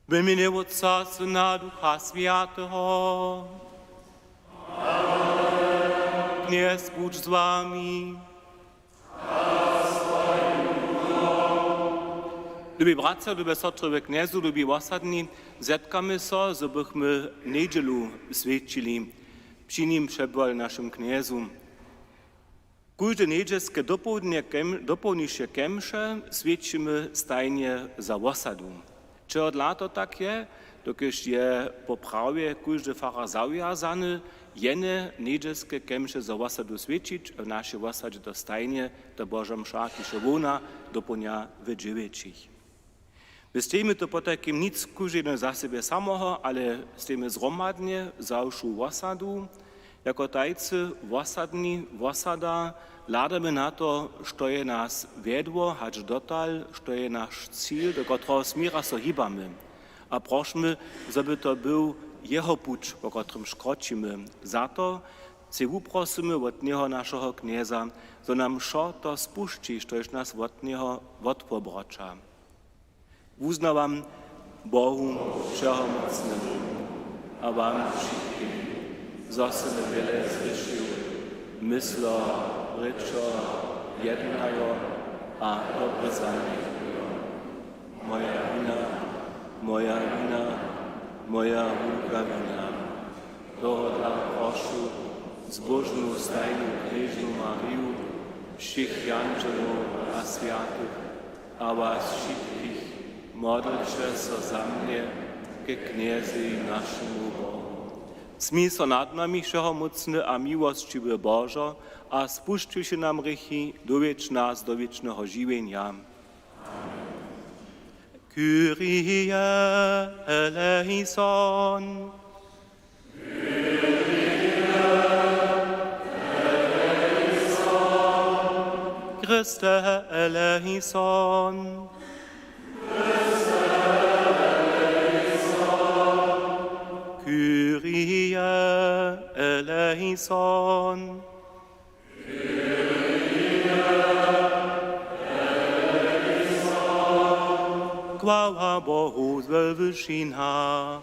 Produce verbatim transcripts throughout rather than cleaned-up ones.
W mjenje Wótca, Syna, Ducha Swjateho. Knjez budź z wami. Lubi bratřa, lube sotry we Knjezu, lubi wosadni, zetkamy so, zo bychmy njedźelu swjećili. Při nim přebywali našim Knjezu. Kóžde njedźelske dopołdnje kem-, dopołdnišće kemše swjećimy stajnje za wosadu. Čehodla to tak je? Dokelž je po prawje kóždy farar zawjazany, jene njedźelske kemše za wosadu swjećić, w našej wosadźe to stajnje, to Boža mša, kiž je hłowna, dopołdnja w dźewjećich. My stejimy tu potajkim nic kóždy za sebje samoho, ale stejimy zhromadnje za wšu wosadu. Jako tajcy wosadni, wosada, hladamy na to, što je nas wjedło hač dotal, što je naš cil, do kotreho směra so hibamy. A prošmy, zo by to był jeho puć, po kotrymž kročimy. Za to sej wuprosymy wot njeho, našeho Knjeza, zo nam wšo to spušći, štož nas wot njeho wotpobroća. Wuznawam Bohu Wšehomócnemu a wam wšitkim, zo sym wjele zhrěšił, myslo, rěčo, jednajo a dobre zanjechujo. Moja wina, moja wina, moja wulka wina. Tohodla prošu zbóžnu stajnu knježnu Mariju, wšěch jandźelow a swjatych, a was wšitkich, modlće so za mnje ke Knjezej, našemu Bohu. Smil so nad nami, wšehomócny a miłosćiwy Božo, a spušćiwši nam hrěchi, dowjedź nas do wěčneho žiwjenja. Kyrie eleison. Christe eleison. Kyrie eleison. Chwała Bohu we wyšinach.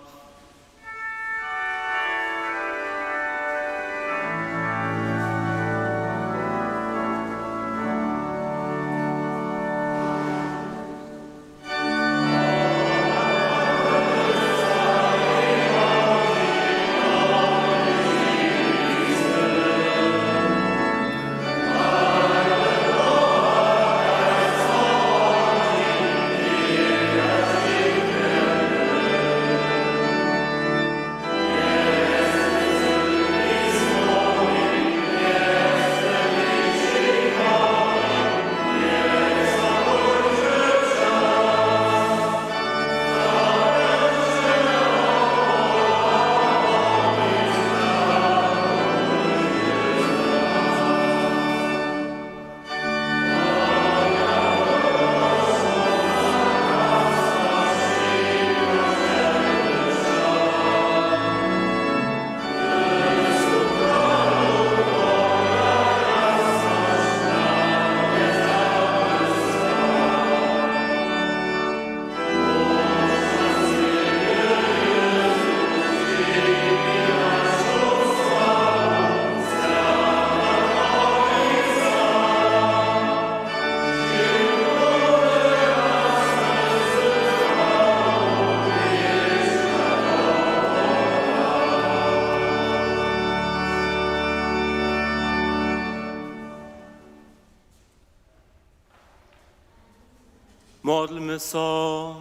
Modlmy so.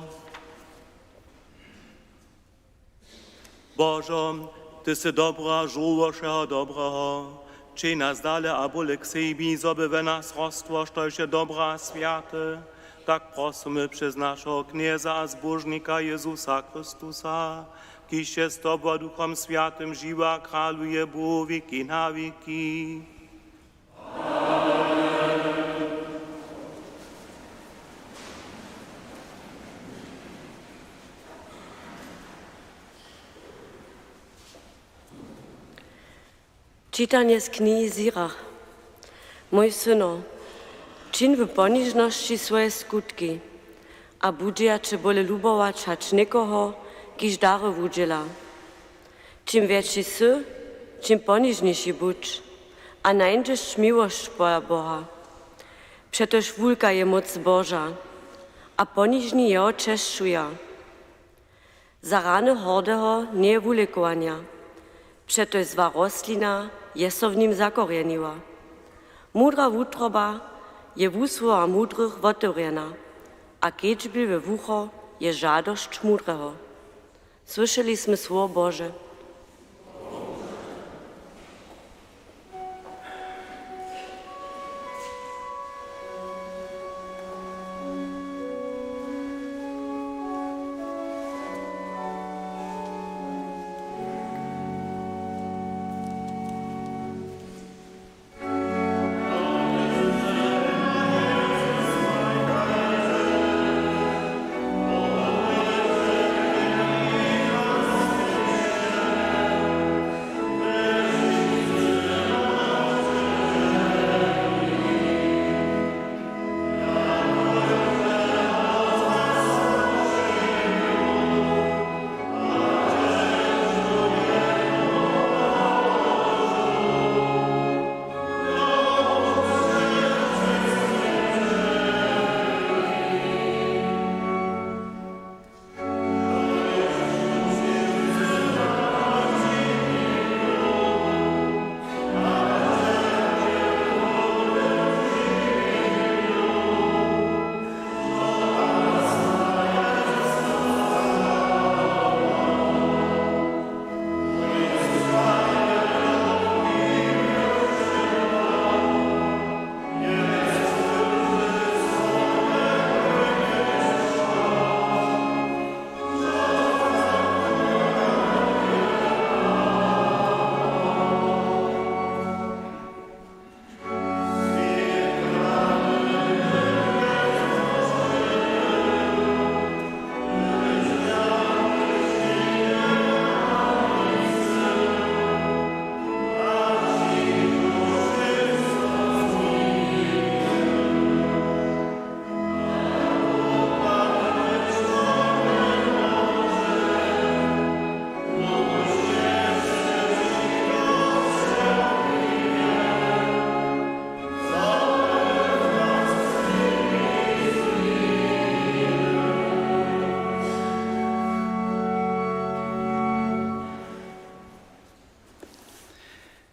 Božo, ty sy dobra žołło wšeho dobreho. Přiń nas dale a bóle k sebi, zo by we nas rostło, štož je dobre a swjate. Tak prosymy přez našeho Knjeza a Zbóžnika Jezusa Chrystusa, kiž je z tobu a Duchom Swjatym žiwy a kraluje Bóh wěki na wěki. Čitanje z knihi Sirach. Mój syno, čiń w ponižnosći swoje skutki. A budźeja će bóle lubować hač někoho, kiž dary wudźěla. Čim wjetši sy, čim ponižniši budź, a nańdźeš miłosć twoja Boha. Přetož wulka je móc Boža, a ponižni jeho česćuja. Za rany hordeho njeje wulěkowanja, přetož zła rostlina je so w nim zakorjeniła. Mudra wutroba je wusłuha mudrych wotewrjena, a kedźbliwe wucho je žadosć mudreho. Słyšeli smy słowo Bože.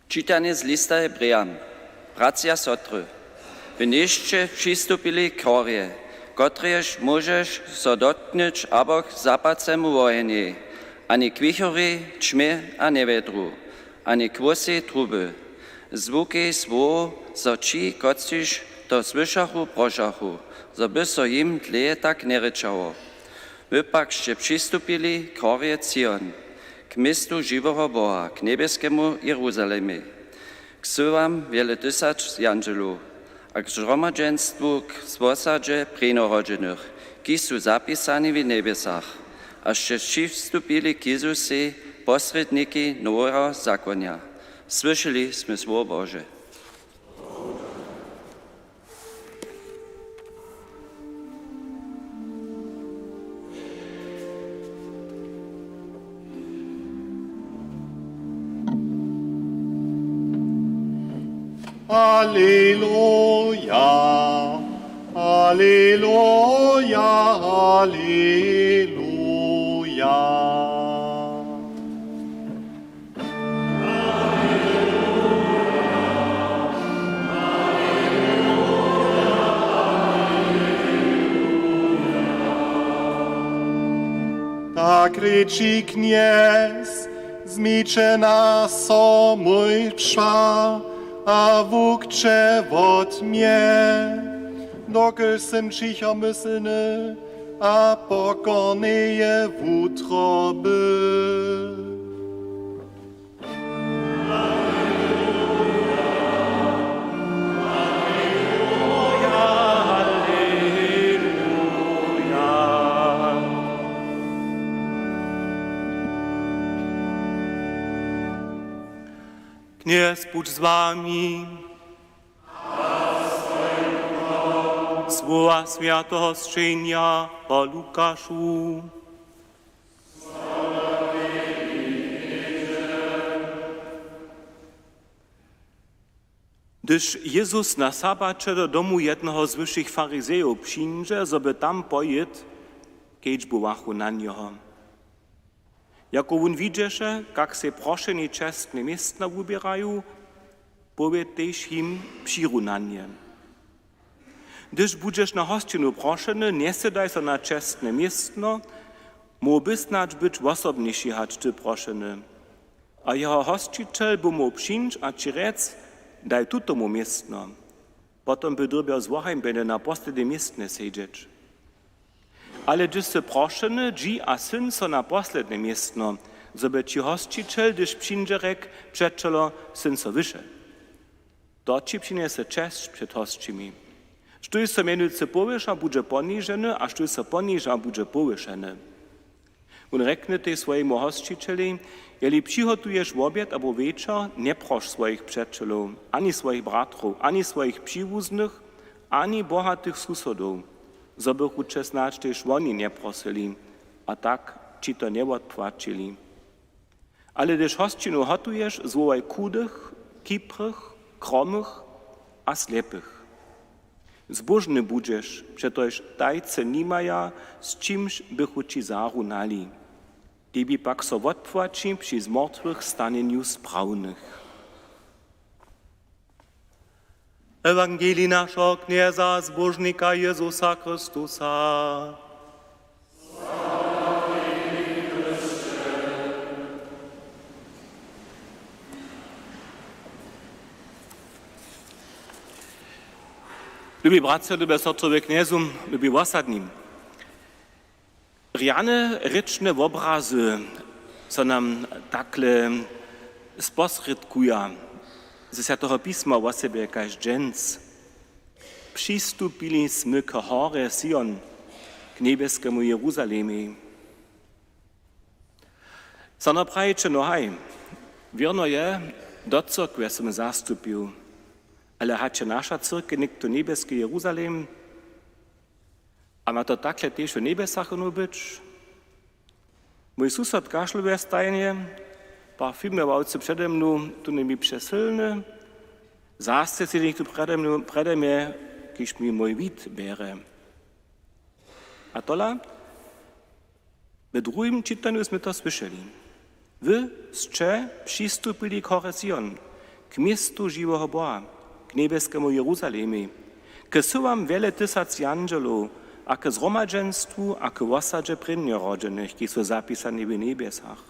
Čitanje z lista Hebrejam. Bratřa a sotry, wy njejsće přistupili k horje, kotrejež móžeš so dotknyć, abo k zapacemu wohenjej, ani k wichorej, ćmje a njewjedru, ani k hłosej truby. Zwukej słowow so ći, kotřiž to słyšachu, prošachu, zo by so jim dlěje tak njerěčało. Wy pak sće přistupili k horje Sion, k městu žiweho Boha, k njebjskemu Jeruzalemej, k syłam wjele tysac jandźelow a k zhromadźenstwu, k zwosadźe prěnjorodźenych, kiž su zapisani w njebjesach, a sće přistupili k Jězusej, posrědnikej noweho zakonja. Słyšeli smy słowo Bože. Aleluja, aleluja, aleluja. Tak rěči Knjez, změjće na so mój pśa a wukće wot mje, dokelž sym ćichomyslny a pokorneje wutroby. Knjez budź z wami. Słowa swjateho sćenja po Lukašu. Hdyž Jezus na sabaće do domu jedneho z wyšich farizejow přińdźe, zo by tam pojědł, kedźbowachu na njeho. Jako wón widźeše, kak sej prošeni čestne městna wuběraju, powěd tež jim přirunanje: Hdyž budźeš na hosćinu prošeny, njesedaj so na čestne městno, móhł by snadź być wosobniši hač ty prošeny. A jeho hosćićel by móhł přińć a ći rjec: Daj tutomu městno. Potom by dyrbjał zwohajbjene na poslednim městnje sedźeć. Ale hdyž sy prošeny, dźi a sydń so na posledne městno, zo by ći hosćićel, hdyž přińdźe, rjekł: Přećelo, sydń so wyše. To ći přinjese česć před hosćimi. Štóž so mjenujcy powyša, budźe poniženy, a štóž so poniža, budźe powyšeny. Wón rjekny tež swojemu hosćićelej: Jeli přihotuješ wobjed abo wječor, njeproš swojich přećelow, ani swojich bratrow, ani swojich přiwuznych, ani bohatych susodow, zo bychu će snadź tež woni njeprosyli a tak ći to njewotpłaćili. Ale hdyž hosćinu hotuješ, zwołaj chudych, chibrych, chromych a slepych. Zbóžny budźeš, přetož tajcy nimaja, z čimž bychu ći zarunali. Tebi pak so wotpłaći při zmortwych stanjenju sprawnych. Ewangelij našeho Knjeza, Zbóžnika Jezusa Chrystusa. Lubi bratřa, lube sotry w Knjezu, lubi wosadni. Rjane rěčne wobrazy so nam takle sposrědkuja ze Swjateho pisma, wosebje kaž dźens: Přistupili smy k horje Sion, k njebjeskemu Jeruzalemej. Snano prajiće: No haj, wěrno je, do cyrkwje sym zastupił, ale hač je naša cyrkej nětko njebjeski Jeruzalem, a ma to takle tež w njebjesach honu być? Mój susod w kašlowej stajnje, parfumowałcy přede mnu, tón je mi přesylny, zasce sedźi nětko prjedy mnu, prjedy mje, kiž mi mój wid bjerje. A tola, we druhim čitanju smy to słyšeli: Wy sće přistupili k horje Sion, k městu žiweho Boha, k njebjeskemu Jeruzalemej, k syłam wjele tysac jandźelow a k zhromadźenstwu a k wosadźe prěnjorodźenych, kiž su zapisani w njebjesach.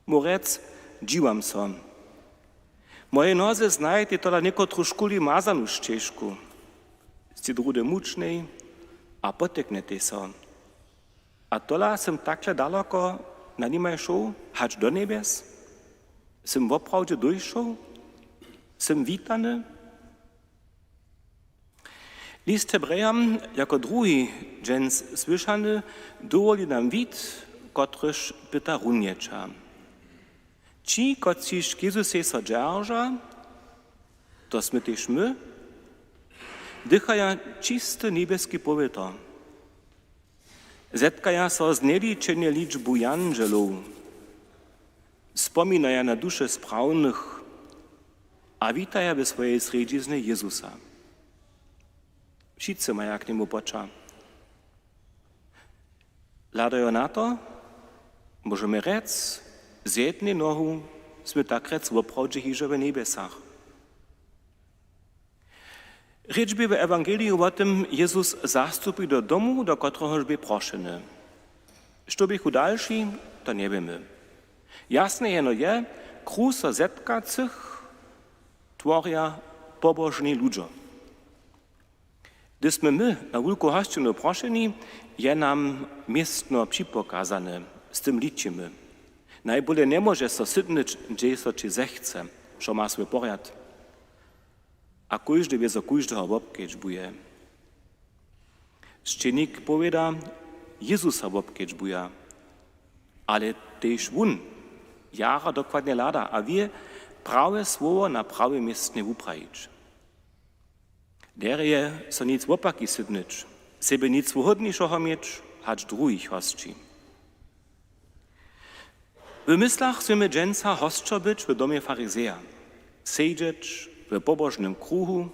Móhł rjec: Dźiwam so. Mojej noze znajitej tola někotružkuli mazanu šćežku. Sće druhdy mučnej a poteknetej so. A tola sym takle daloko na nimaj šoł, hač do njebjes? Sym woprawdźe dójšoł? Sym witany? List Hebrejam, jako druhi dźens słyšany, dowoli nam wid, kotryž pyta runjeća. Ći, kotřiž k Jezusej so dźerža, to smy tež my, dychaja čisty njebjeski powětr. Zetkaja so z njeličenje ličbu jandźelow, spominaja na duše sprawnych a witaja we swojej srjedźiznje Jezusa. Wšitcy maja k němu poća. Hladajo na to, móžemy rjec, z jednej nohu smy tak rjec woprawdźe hižo w njebjesach. Rěč bě w ewangeliju wo tym: Jezus zastupi do domu, do kotrehož bě prošeny. Što běchu dalši, to njewěmy. Jasne jeno je, kruh so zetkacych tworja pobožni ludźo. Hdyž smy my na wulku hosćinu prošeni, je nam městno připokazane, z tym ličimy. Najbóle njemóžeš so sydnyć, hdźež so ći zechce, wšo ma swój porjad. A kóždy wězo kóždeho wobkedźbuje. Sćenik powěda: Jezusa wobkedźbuja. Ale tež wón jara dokładnje hlada a wě prawe słowo na prawym městnje wuprajić. Derje so nic wopaki sydnyć, sebje nic wuhódnišeho měć, hač druhich hosći. W myslach směmy dźensa hosćo być w domje farizeja, sedźeć w pobožnym kruhu,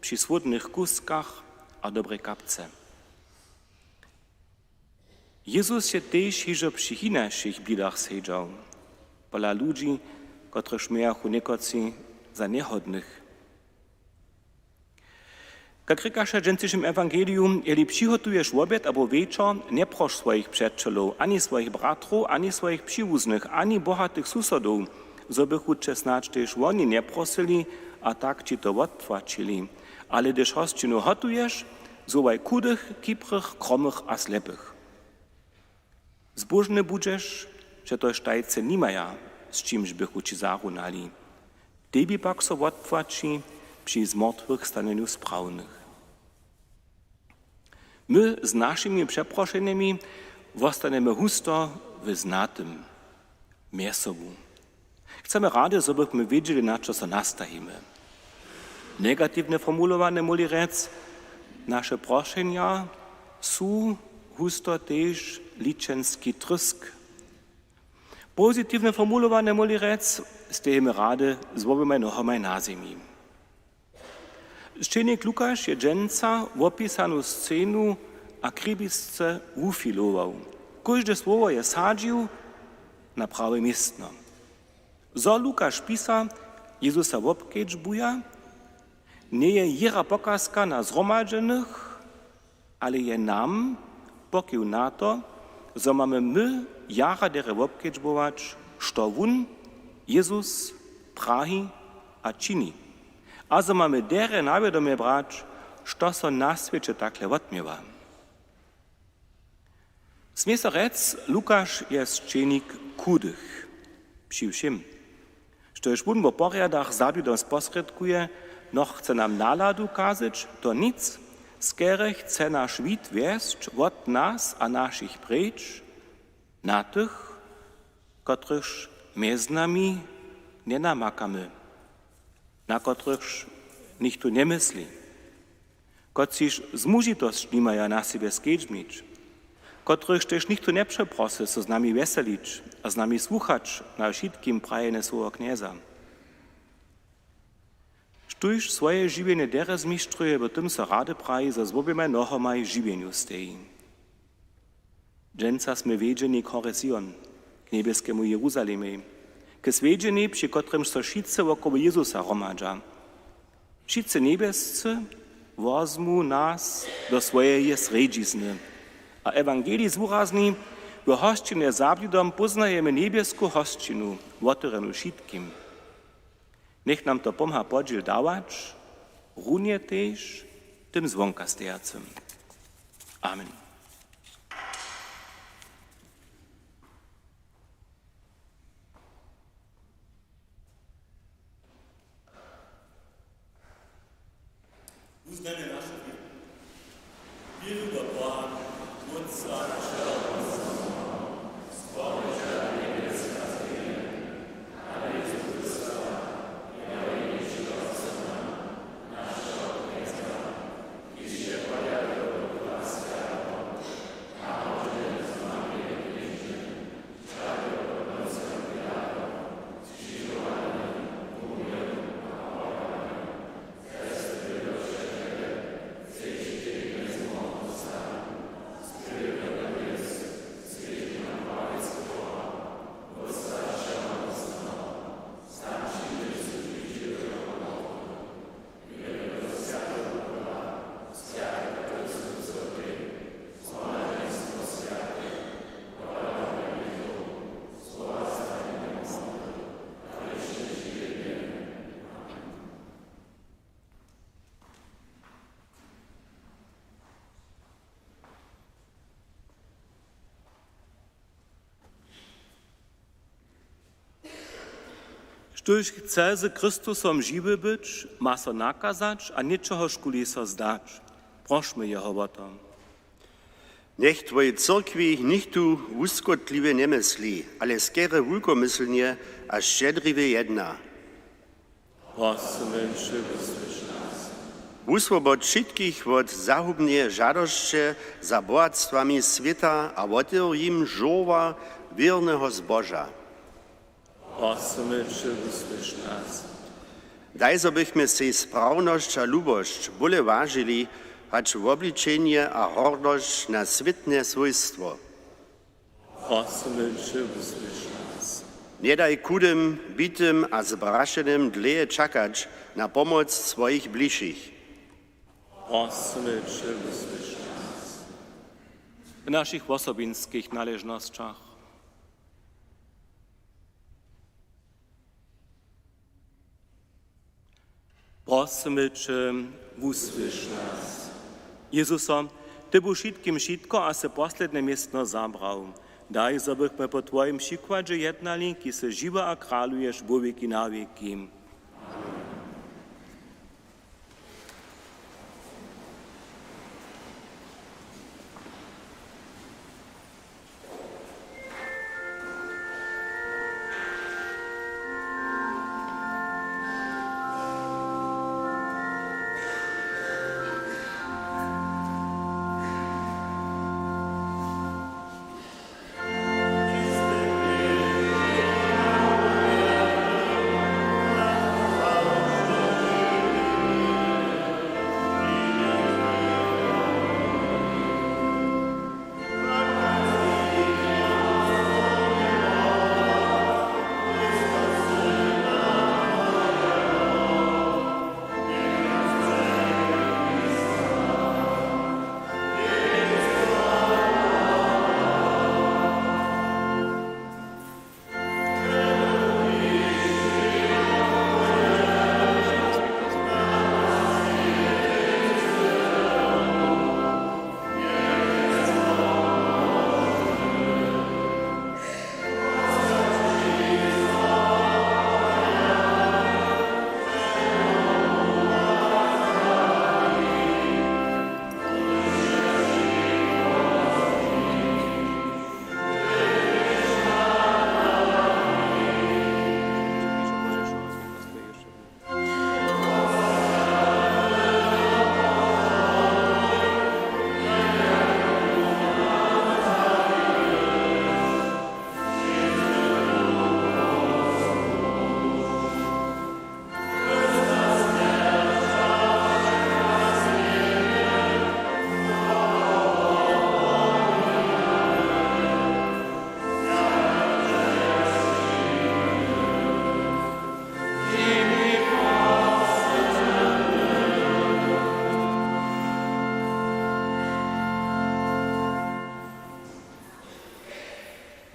při słódnych kuskach a dobrej kapce. Jezus je tež hižo při hinašich bidach sedźał, pola ludźi, kotrychž mějachu někotři za njehodnych. Kak rěkaše w dźensnišim ewangeliju, jeli přihotuješ wobjed abo wječor, njeproš swojich přećelow, ani swojich bratrow, ani swojich přiwuznych, ani bohatych susodow, zo bychu će snadź tež woni njeprosyli a tak ći to wotpłaćili. Ale hdyž hosćinu hotuješ, zwołaj chudych, chibrych, kromych a slepych. Zbóžny budźeš, že to štajcy nimaja, z čimž bychu ći zarunali. Tebi pak so wotpłaći při zmortwychstanjenju sprawnych. My z našimi přeprošenjemi wostanemy husto w znatym mjez sobu. Chcemy rady, zo bychmy wědźeli, na čo so nastajimy. Negatiwnje formulowane móhli rjec, naše prošenja su husto tež ličenski trysk. Pozitiwnje formulowane móhli rjec, stejimy rady z woběmaj nohomaj na zemi. Sćenik Lukaš je dźensa wopisanu scenu a kribisce wufilował. Kóžde słowo je sadźił na prawe městno. Zo Lukaš pisa, Jezusa wobkedźbuja, njeje jěra pokazka na zhromadźenych, ale je nam pokiw na to, zo mamy my jara derje wobkedźbować, što wón, Jezus, praji a čini. A zo mamy derje na wědomje brać, što so na swěće takle wotměwa. Smě so rjec, Lukaš je sćenik chudych. Při wšěm, štož wón wo porjadach zabidom sposrědkuje, noch chce nam naladu kazać, to nic, skerje chce naš wid wjesć wot nas a našich preč na tych, kotrychž mjez nami njenamakamy, na kotrychž nichtó njemysli, kotřiž zmužitosć nimaja na sebje skedźbnić, kotrychž tež nichtó njepřeprosy so z nami wjeselić a z nami słuchać na wšitkim prajene słowo Knjeza. Štóž swoje žiwjenje derje zmištruje, wo tym so rady praji, zo z woběmaj nohomaj w žiwjenju steji. Dźensa smy wjedźeni k horje Sion, k njebjeskemu Jeruzalemej, k swjedźenjej, při kotrymž so wšitcy wokoło Jezusa hromadźa. Wšitcy njebjescy wozmu nas do swojeje srjedźizny. A ewangelij zwurazni, w hosćinje za blidom póznajemy njebjesku hosćinu, wotewrjenu wšitkim. Njech nam to pomha podźěl dawać, runje tež tym zwonka stejacym. Amen. Wuznajmy našu wěru. Wěru do Boha, Wótca, Štóž chce z Chrystusom žiwy być, ma so nakazać a něčehožkuli so zdać. Prošmy jeho wo to. Njech twojej cyrkwi nichtó wuskotliwje njemysli, ale skerje wulkomyslnje a šćedriwje jedna. Prosymy će, wusłyš nas. Wuswobodź wšitkich wot zahubneje žadosće za bohatstwami swěta a wotewr jim žórła wěrneho zboža. Prosymy će, wusłyš nas. Daj, zo bychmy sej sprawnosć a lubosć bóle wažili, hač wobličenje a hordosć na swětne swójstwo. Prosymy će, wusłyš nas. Njedaj chudym, bitym a zbrašenym dlěje čakać na pomoc swojich bližšich. Prosymy će, wusłyš nas. W našich wosobinskich naležnosćach. Prosymy će, wusłyš nas. Jezuso, ty bu wšitkim wšitko a sy posledne městno zabrał. Daj, zo bychmy po twojim přikładźe jednali, kiž sy žiwy a kraluješ wo wěki na wěki.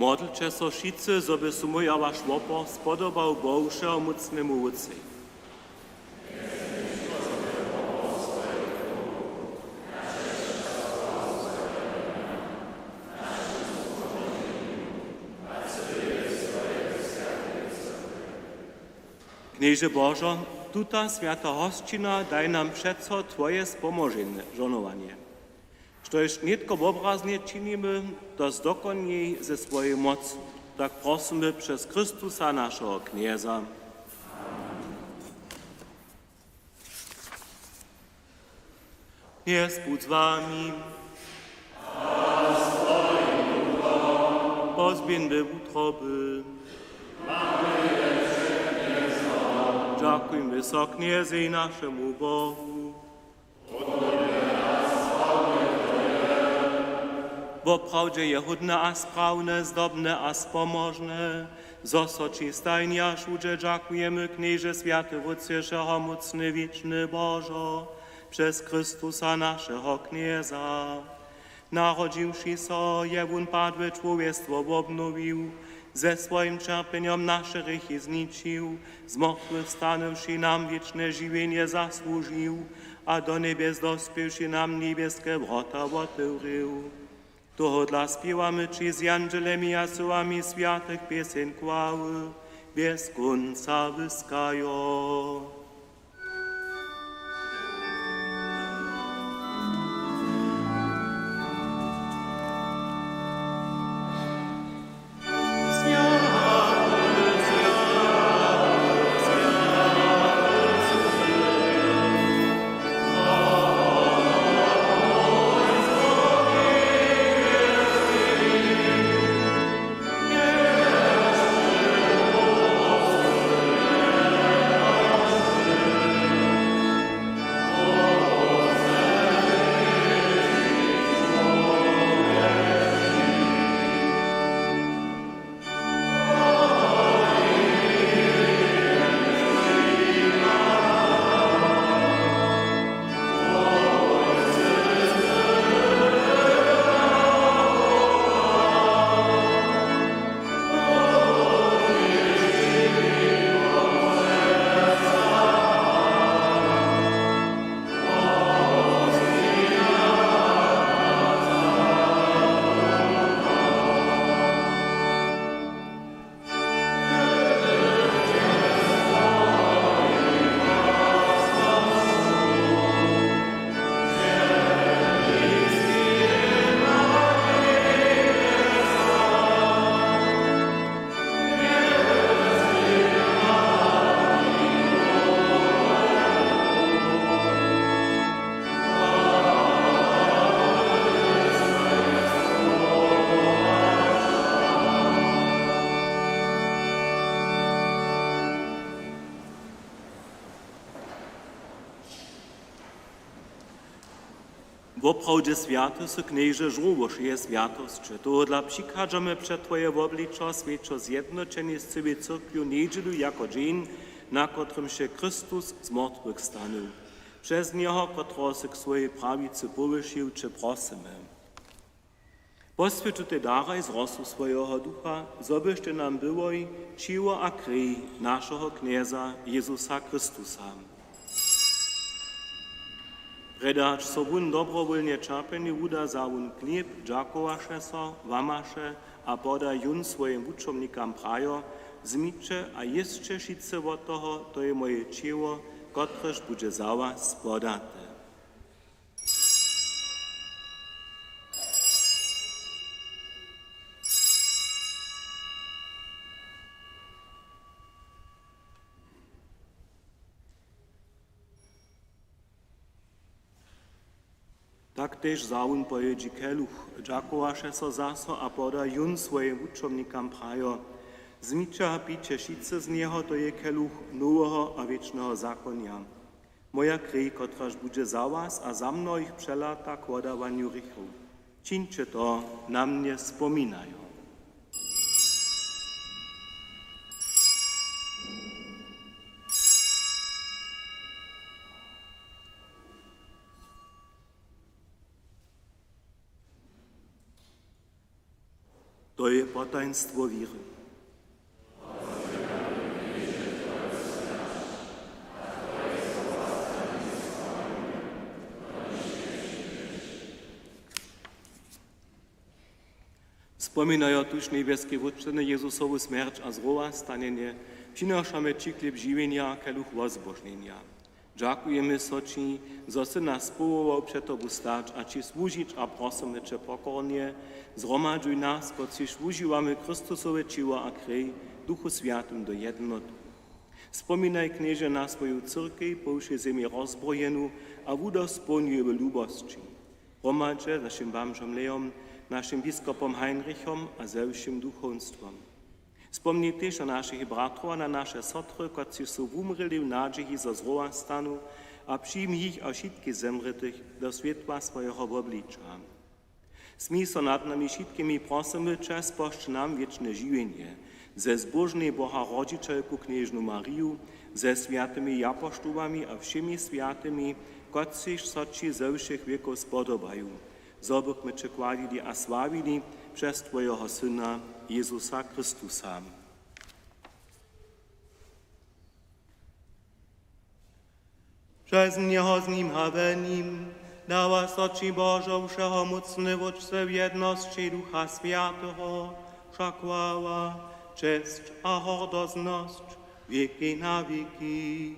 Modlće so wšitcy, zo by so mój a waš wopor spodobał Bohu, wšehomócnemu Wótcej. Knježe Božo, tuta swjata hosćina daj nam přeco twoje spomoženje, žohnowanje. Štož nětko wobraznje činimy, to zdokonjej ze swojej mocu. Tak prosymy přez Chrystusa, našeho Knjeza. Knjez budź z wami. Pozběhńmy wutroby. Dźakujmy so Knjezej, našemu Bohu. Woprawdźe je hódne a sprawne, zdobne a spomožne, zo so ći stajnje a wšudźe dźakujemy, Knježe, swjaty Wótče, wšehomócny, wěčny Božo, přez Chrystusa, našeho Knjeza. Narodźiwši so, je wón padłe čłowjestwo wobnowił, ze swojim ćerpjenjom naše hrěchi zničił, z mortwych stanywši nam wěčne žiwjenje zasłužił a do njebjes dospěwši nam njebjeske wrota wotewrěł. Tohodla spěwamy ći z jandźelemi a syłami swjatych pěseń chwały bjez kónca wyskajo. Woprawdźe swjaty sy, Knježe, žórło wšeje swjatosće. Tohodla přichadźamy před Twoje wobličo, swjećo zjednoćeni z cyłej cyrkwju njedźelu jako dźeń, na kotrymž je Chrystus z mortwych stanył. Přez njeho, kotrehož sy k swojej prawicy powyšił, će prosymy: Poswjeć tutej daraj z rosu swojeho Ducha, zo byštej nam byłoj ćěło a krej našeho Knjeza Jezusa Chrystusa. Prjedy hač so wón dobrowólnje ćerpjenju wuda, wza wón chlěb, dźakowaše so, łamaše a poda jón swojim wučomnikam, prajo: Wzmiće a jěsće wšitcy wot toho, to je moje ćěło, kotrež budźe za was podate. Tak tež wza wón po jědźi keluch, dźakowaše so zaso a poda jón swojim wučomnikam, prajo: Wzmiće a pijće wšitcy z njeho, to je keluch noweho a wěčneho zakonja. Moja krej, kotraž budźe za was a za mnohich přelata k wodawanju hrěchow. Čińće to na mnje spominajo. To je potajnstwo wěry. Spominajo tuž, njebjeski Wótče, na Jezusowu smjerć a zrowastanjenje, přinošamy ći chlěb žiwjenja a keluch wozbožnjenja. Dźakujemy so ći, zo sy nas powołał před tobu stać a ći słužić, a prosymy će pokornje: Zhromadźuj nas, kotřiž wužiwamy Chrystusowe ćěło a krej, w Duchu Swjatym do jednoty. Spominaj, Knježe, na swoju cyrkej po wšej zemi rozbrojenu a wudospołń ju w lubosći, hromadźe z našim bamžom Leom, našim biskopom Heinrichom a ze wšěm duchowstwom. Spomni tež na našich bratrow a na naše sotry, kotřiž su wumrěli w nadźiji, zo zrowastanu, a přijmi jich a wšitkich zemrětych do swětła swojeho wobliča. Smil so nad nami wšitkimi, prosymy će, spožč nam wěčne žiwjenje ze zbóžnej Boha rodźićelku knježnu Mariju, ze swjatymi japoštołami a wšěmi swjatymi, kotřiž so ći ze wšěch wěkow spodobaju, zo bychmy će chwalili a sławili přez twojeho Syna Jezusa Chrystusa. Přez njeho, z nim a w nim dawa so ći, Božo, wšehomócny Wótče, w jednosći Ducha Swjateho wša chwała, česć a hordoznosć wěki na wěki.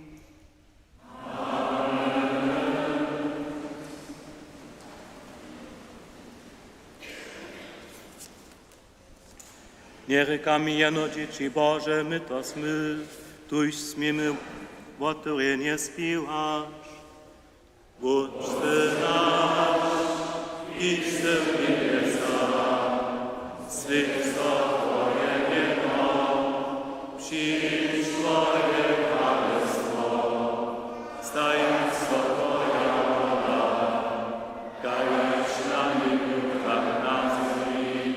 Njerěkamy jeno dźěći Bože, my to smy, tuž směmy wotewrjenje spěwać. Wótče naš, kiž sy w njebjesach, swjeć so twoje mjeno, přińdź twoje kralestwo, staj so twoja wola, kaž na njebju, tak na zemi.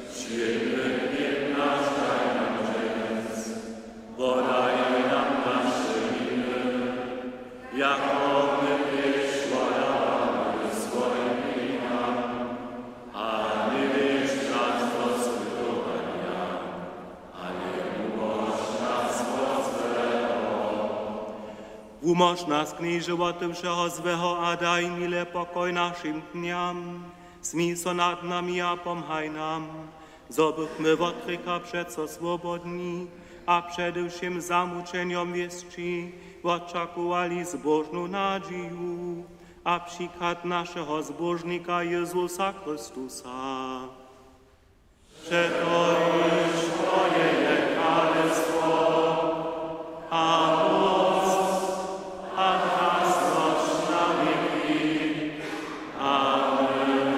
Wšědny chlěb naš daj nam dźens, wodaj nam naše winy, jako my tež wodamy swojim winjam, a njewjedź nas do spytowanja, ale wumóž nas wot złeho. Wumóž nas, Knježe, wot wšeho złeho a daj mile pokoj našim dnjam. Smil so nad nami a pomhaj nam, zo bychmy wot hrěcha přeco swobodni a přede wšěm zamućenjom wěsći wočakowali zbóžnu nadźiju a přichad našeho Zbóžnika Jezusa Chrystusa. Přetož twoje je kralestwo a móc a krasnosć na wěki. Amen.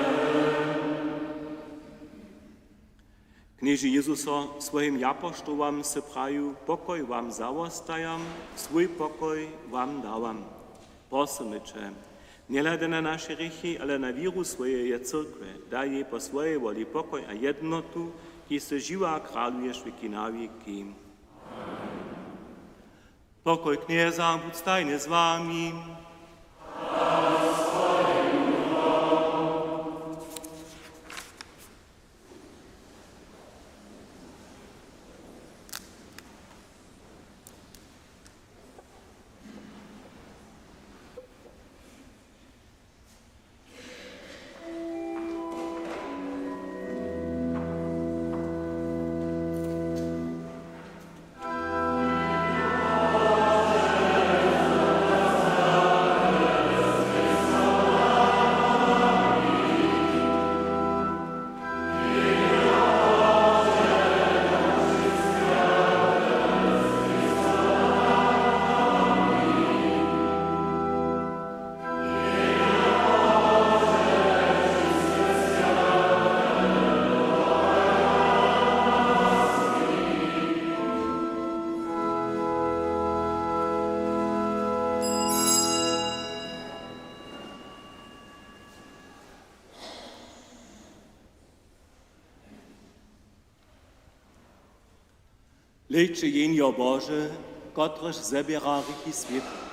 Knježe Jezuso, swojim japoštołam sy prajił: Pokoj wam zawostajam, swój pokoj wam dawam. Prosymy će, Njehladaj na naše hrěchi, ale na wěru swojeje cyrkwje, daj jej po swojej woli pokoj a jednotu, kiž sy žiwy a kraluješ wěki na wěki. Pokoj Knjeza budź stajnje z wami. Hlejće, Jehnjo Bože, kotrež zběra hrěchi swěta.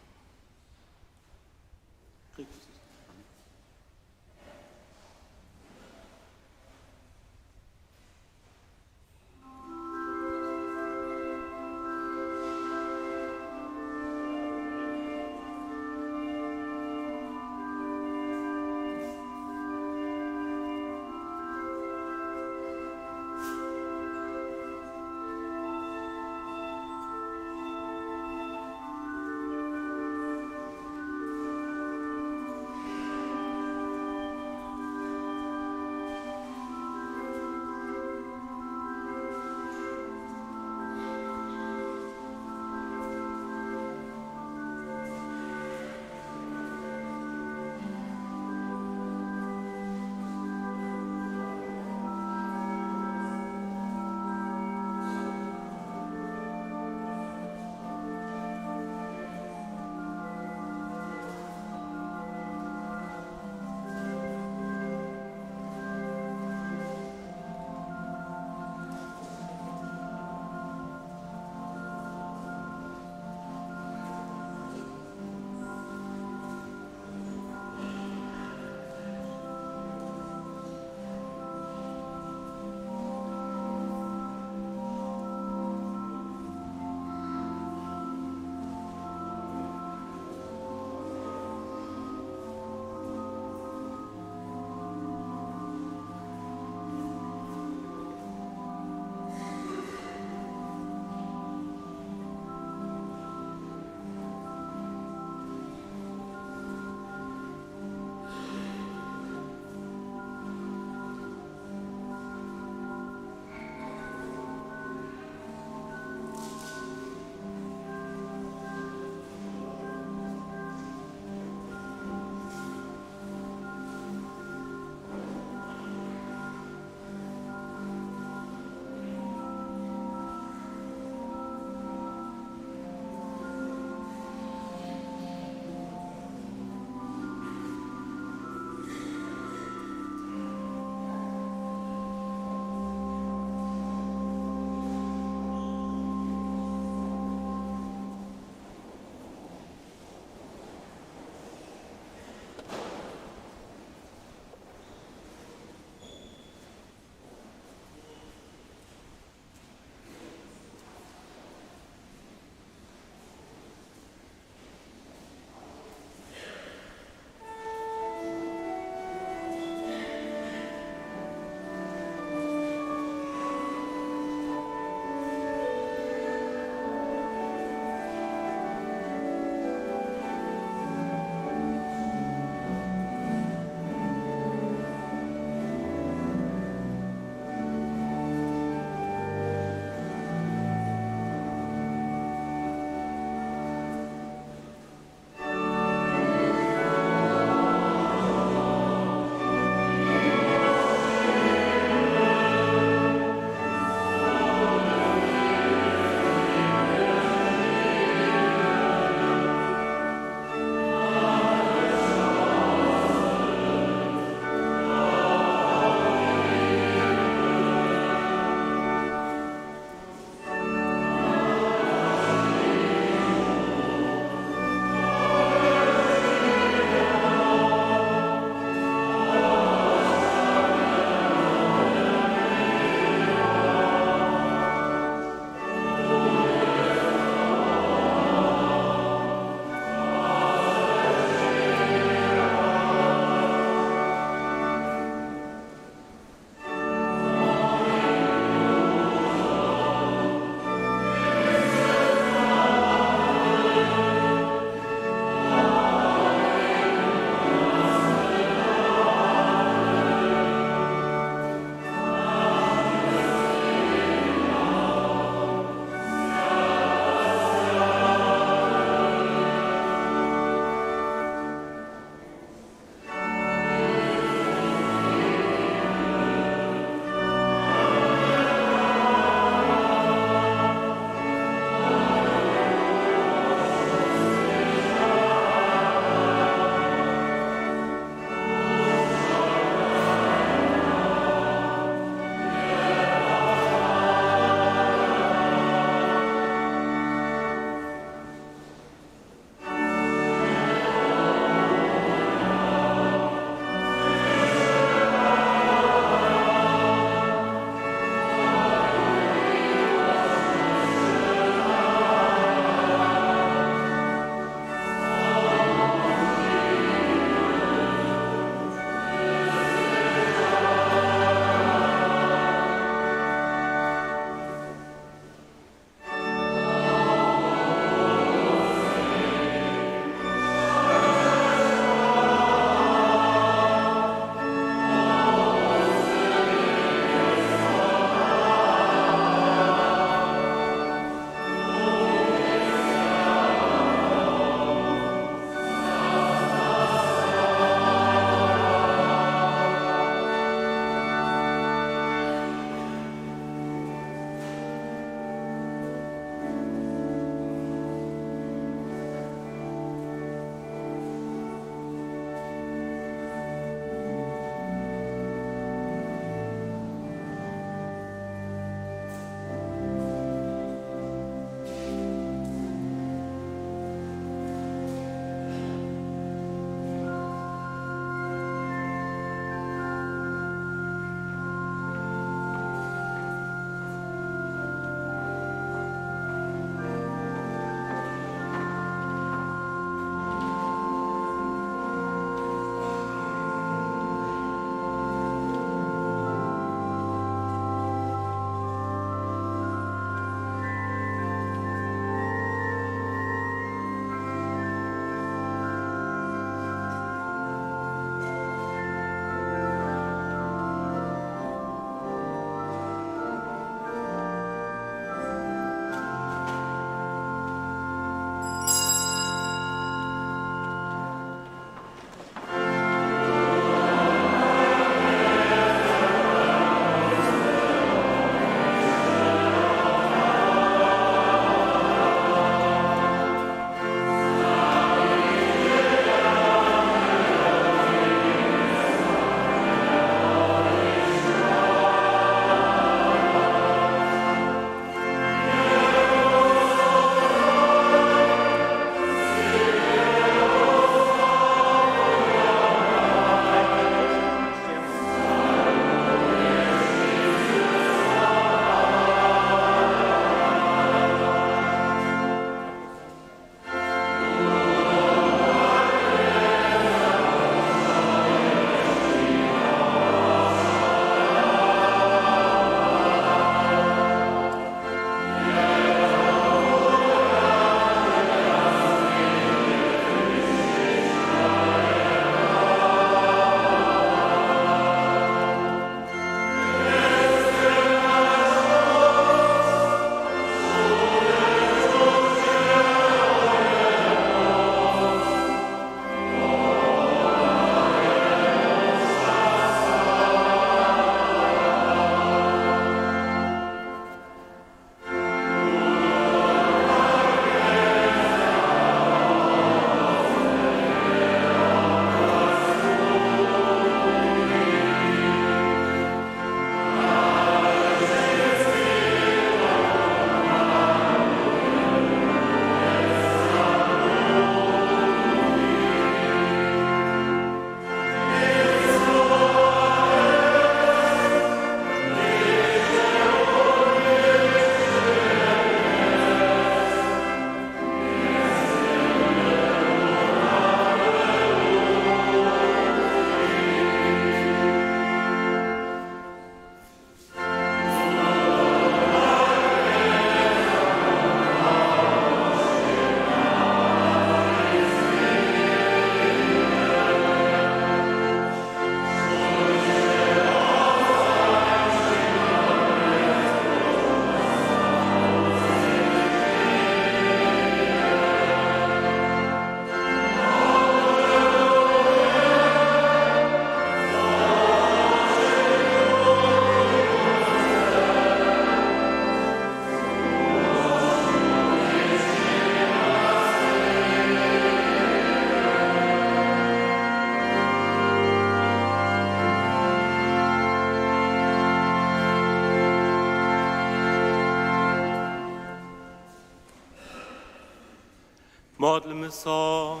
Modlmy so.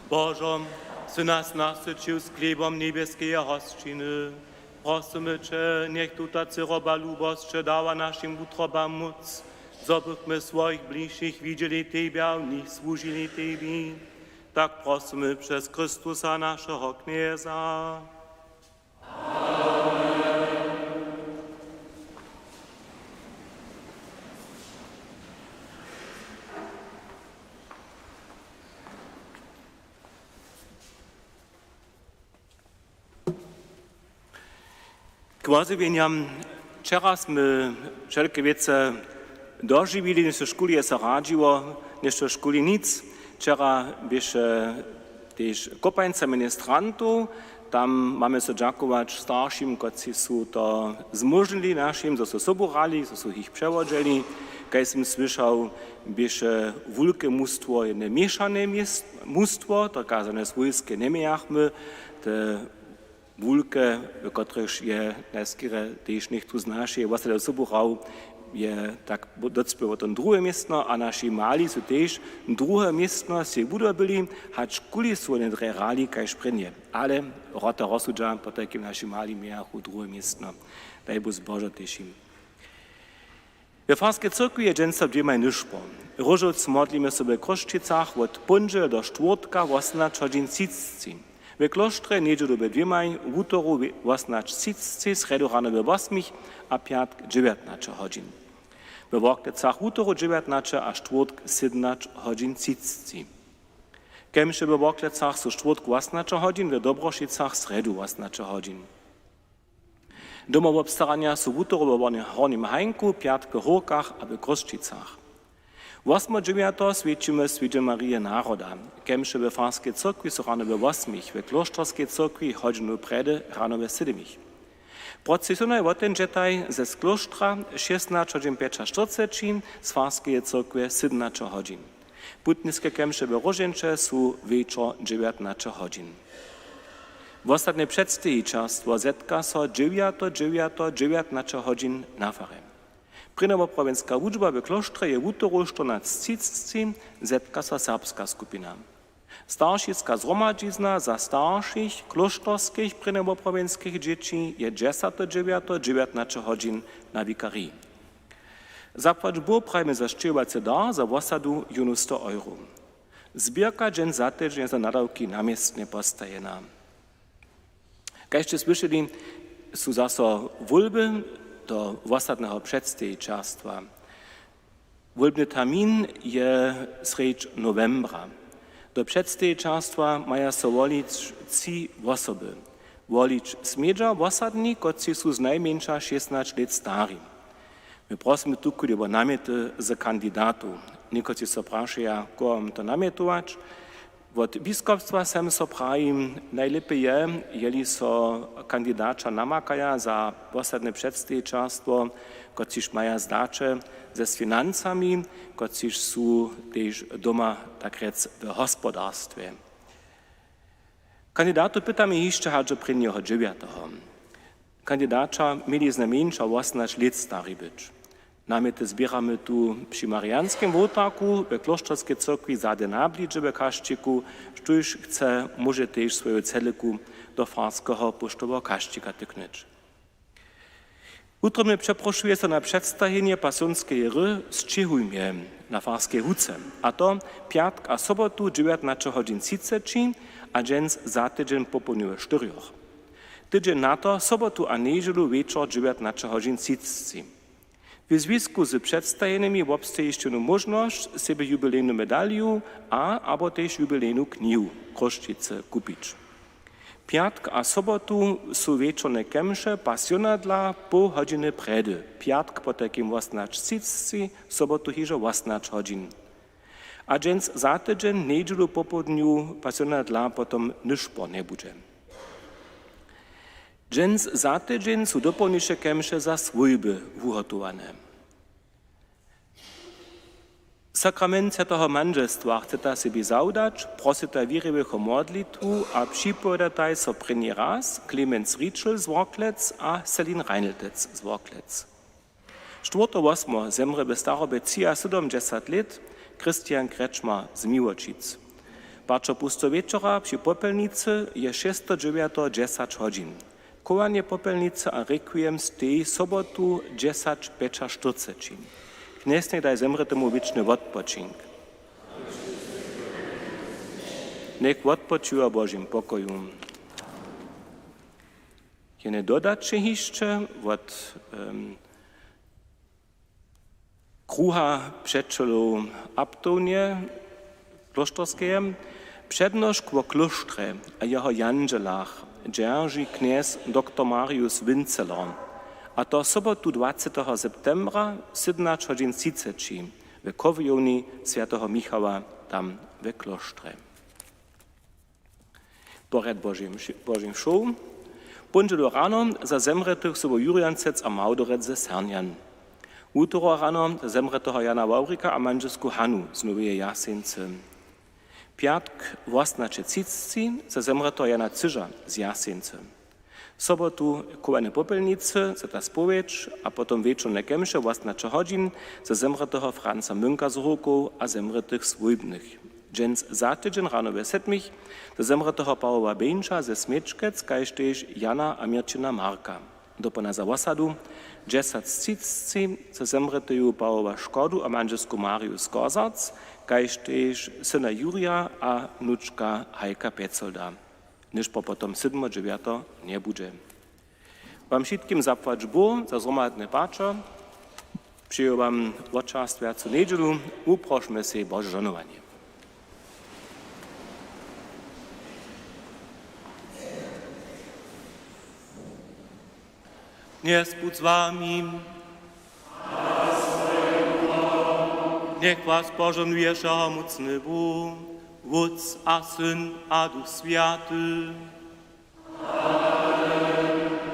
Božo, sy nas nasyćił z chlěbom njebjeskeje hosćiny. Prosymy će, njech tuta cyroba lubosće dawa našim wutrobam móc, zo bychmy swojich bližšich widźeli tebje a w nich słužili tebi. Tak prosymy přez Chrystusa, našeho Knjeza. K wozjewjenjam. Wčera smy wšelke wěcy dožiwili, něšto w šuli je so radźiło, něšto w šuli nic. Wčera běše tež kopańca ministrantow. Tam mamy so dźakować staršim, kotřiž su to zmóžnili našim, zo su sobu hrali, zo su jich přewodźeli. Kaž sym słyšał, běše wulke mustwo, jedne měšane měst-, mustwo, to kazane swójske njemějachmy, te wulke, w kotrychž je najskerje tež něchtó z našeje wosady sobu hrał, je tak docpěło to druhe městno a naši mali su tež druhe městno sej wudobyli, hač kuli su wone drje hrali kaž prěnje. Ale wrota rozsudźa, potajkim naši mali mějachu druhe městno. Daj Bóh zbožo tež jim. We farskej cyrkwi je dźensa dwěmaj nyšpor. Róžowc modlimy so we Chrósćicach wot póndźele do štwórtka wosomnaće hodźin třiceći. We klóštrje njedźelu we dwěmaj, wutoru we-, wosomnaće třiceći, srjedu rano we wosmich a pjatk dźewjatnaće hodźin. We Worklecach wutoru dźewjatnaće a štwórtk sydomnaće hodźin třiceći. Kemše we Worklecach su štwórtk wosomnaće hodźin, we Dobrošicach srjedu wosomnaće hodźin. Domowobstaranja su wutoru we Hornjej-, Hornjem Hajnku, pjatk w Hórkach a w Chrósćicach. Wosmodźewjato swjećimy swjedźe Marije naroda. Kemše we farskej cyrkwi su rano we wosmich, we klóšterskej cyrkwi hodźinu prjedy rano we sydomich. Procesijonaj woteńdźetaj z klóštra šěsnaće hodźin pjećaštyrceći, z farskeje cyrkwje sydomnaće hodźin. Putniske kemše we Róžeńće su wječor dźewjatnaće hodźin. Wosadne předstejićerstwo zetka so dźewjato dźewjato dźewjatnaće hodźin na farje. Prěnjowoprawjenska wučba w klóštrje je wutoru štyrnaće třiceći, zetka so serbska skupina. Staršiska zhromadźizna za staršich klóšterskich prěnjowoprawjenskich dźěći je dźesato dźewjato dźewjatnaće hodźin na wikariji. Zapłać Bóh prajimy za sćěhowacy dar za wosadu jónu sto euro. Zběrka dźens za tydźeń je za nadawki na městnje postajena. Kaž sće słyšeli, su zaso wólby do wosadneho předstejićerstwa. Wólbny termin je srjedź nowembra. Do předstejićerstwa maja so wolić tři wosoby. Wolić smědźa wosadni, kotřiž su znajmjeńša šěsnaće lět stari. My prosymy tu kudźe wo namjety z kandidatow. Někotři so prašeja, koho mam to namjetować. Wot biskopstwa sem so prajim, najlěpje je, jeli so kandidaća namakaja za wosadne předstejićerstwo, kotřiž maja zdaće ze financami, kotřiž su tež doma, tak rjec, w hospodarstwje. Kandidatow pytamy hišće hač do prěnjeho dźewjateho. Kandidaća měli znajmjeńša wosomnaće lět stari być. Namjety zběramy tu při Marianskem wołtarku we klóšterskej cyrkwi zady na blidźe we Kašćiku. Štóž chce, móže tež swoju cedlku do farskeho póštoweho kašćika tyknyć. Wutrobnje přeprošuje so na předstajenje Pasionskeje hry w Sćěhujmje na Farskej huce, a to pjatk a sobotu dźewjatnaće hodźin třiceći a dźens za tydźeń popołdnju we štyrjoch. Tydźeń na to sobotu a njedźelu wječor dźewjatnaće hodźin třiceći. W zwisku z předstajenymi wobsteji hišće móžnosć, sebje jubilejnu medaliju a abo tež jubilejnu knihu Chrósćicy kupić. Pjatk a sobotu su wječorne kemše pasionadla poł hodźiny prjedy, pjatk potajkim wosomnaće třiceći, sobotu hižo wosomnaće hodźin. A dźens za tydźeń, njedźelu popołdnju, pasionadla potom nyšpor njebudźe. Dźens za tydźeń su dopołdniše kemše za swójby wuhotowane. Sakrament swjateho mandźelstwa chceta sebi zawdać, prosyta wěriwych wo modlitwu a připowiadataj so prěni raz Clemens Rietschel z Worklec a Celine Reinltec z Worklec. Štwórtowosmo zemrě w starobje třiasydomdźesat lět Christian Kretschmer z Miłoćic. Pačo pusteho wječora při popjelnicy je šěsćdźesat hodźin. Chowanje popjelnicy a rekwiem steji sobotu dźesać pjećaštyrceći. Knjez njech daj zemrětemu wěčny wotpočink. Njech wotpočiwa w Božim pokoju. Jene dodaće hišće wot, em, kruha přećelow Abtownje klóšterskeje. Přednošk wo klóštrje a jeho jandźelach dźerži knjez doktor Marius Winceler, a to sobotu dwaceteho septembra, sydomnaće hodźin třiceći, w chowjowni swjateho Michała tam w klóštrje. Porjad Božej mši-, Božej mšow. Póndźelu rano za zemrětych sobu Jurjancec a Małdorec ze Sernjan. Wutoru rano za zemrěteho Jana Wawrika a mandźelsku Hanu z Noweje Jaseńcy. Pjatk wosomnaće třiceći za zemrěteho Jana Cyža z Jaseńcy. Sobotu chowanje popjelnicy, za ta spowědź a potom wječorne kemše wosomnaće hodźin za zemrěteho Franca Mynka z Hórkow a zemrětych swójbnych. Dźens za tydźeń rano we sedmich za zemrěteho Pawoła Bejnša ze Smječkec, kaž tež Jana a Měrćina Marka. Dopołdnja za wosadu dźesać třiceći za zemrěteju Pawoła Škodu a mandźelsku Mariju z Kozarc, kaž tež syna Jurja a wnučka Hajka Pjecolda. Něž po potom sydmo dźewjato njebudźe. Wam wšitkim zapłać Bóh za zhromadne pačo. Přeju wam wočerstwjacu njedźelu. Wuprošmy sej Bože žohnowanje. Knjez budź z wami. Njech was požohnuje wšehomócny Bóh, Wótc a Syn a Duch Swjaty.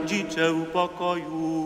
Dźiće w pokoju.